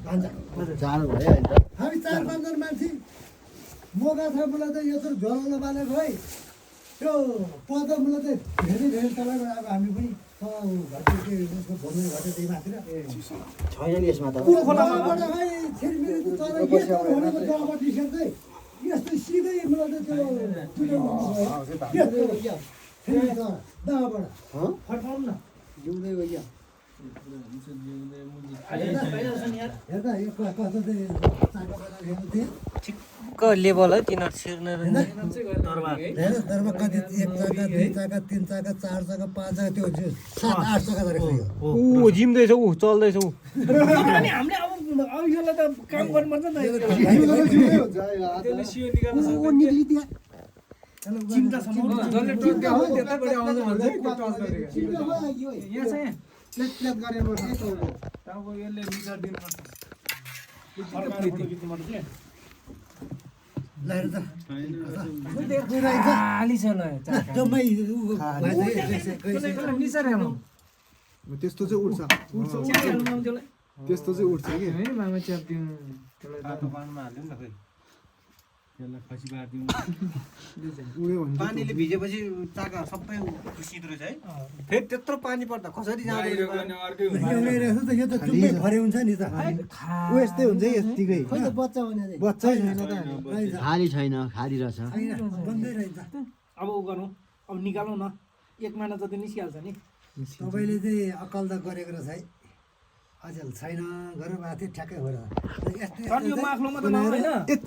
भान्जा जानु भयो अहिले त हामी 4-5 जना मान्छे मोगा छ मलाई त यत्रो झोलाउन बालेको है त्यो पद मलाई त धेरै तपाईँबाट अब हामी पनि घटे के उसको भन्ने घटे त्यही माथि र छैन नि यसमा त खोलाबाट है छिरमिरी त तर यस्तो भनेको जब डिसेन्ट चाहिँ यस्तो सिधै मलाई त त्यो दाबाट फर्काउनु न जिउँदै गयो हेर्दा यो कस्तो चाहिँ ठिक्क लेभल है तिनीहरू छिर्ने दरमा कति 1 चक्का 2 चक्का 3 चक्का 4 चक्का 5 चक्का त्यो 7-8 चक्का रहेछ यो ऊ जिम्दैछ ऊ चल्दैछ ऊ अनि हामीले अब यसलाई त काम गर्नुपर्छ नि ओ निक्लिदिया चिन्ता छ जसले टोक्या हो त्यताबाट आउँछ भन्छ है त्यो टच गरेको यहाँ चाहिँ प्लेट गरेर बस्ने अब यसले मिटर दिनुपर्छ लैर त खाली छ ल जम्मै निसार हेर्नु त्यस्तो चाहिँ उठ्छ त्यस्तो चाहिँ उठ्छ कि है मामा च्याप्दिउँ त्यसलाई तातो पानीमा हाल्यो नि त खै त्यसलाई खसी पारिदिउँ उड्यो भने पानीले भिजेपछि चाका सबै सिद्रो रहेछ है फेरि त्यत्रो पानी पर्दा कसरी जाँदैन अर्कै एउटै रहेछ त यो त चुप्पै भरे हुन्छ नि त ऊ यस्तै हुन्छ यतिकै खोइ त बच्चा भने चाहिँ बच्चै छैन त खाली छैन खाली रहेछ बन्दै रहेछ अब उ गरौँ अब निकालौँ न 1 महिना जति निस्किहाल्छ नि तपाईँले चाहिँ अकल त गरेको रहेछ है अचेल छैन गरेर भएको थियो ठ्याक्कै भएर यो माख्लोमा त नहोइना यति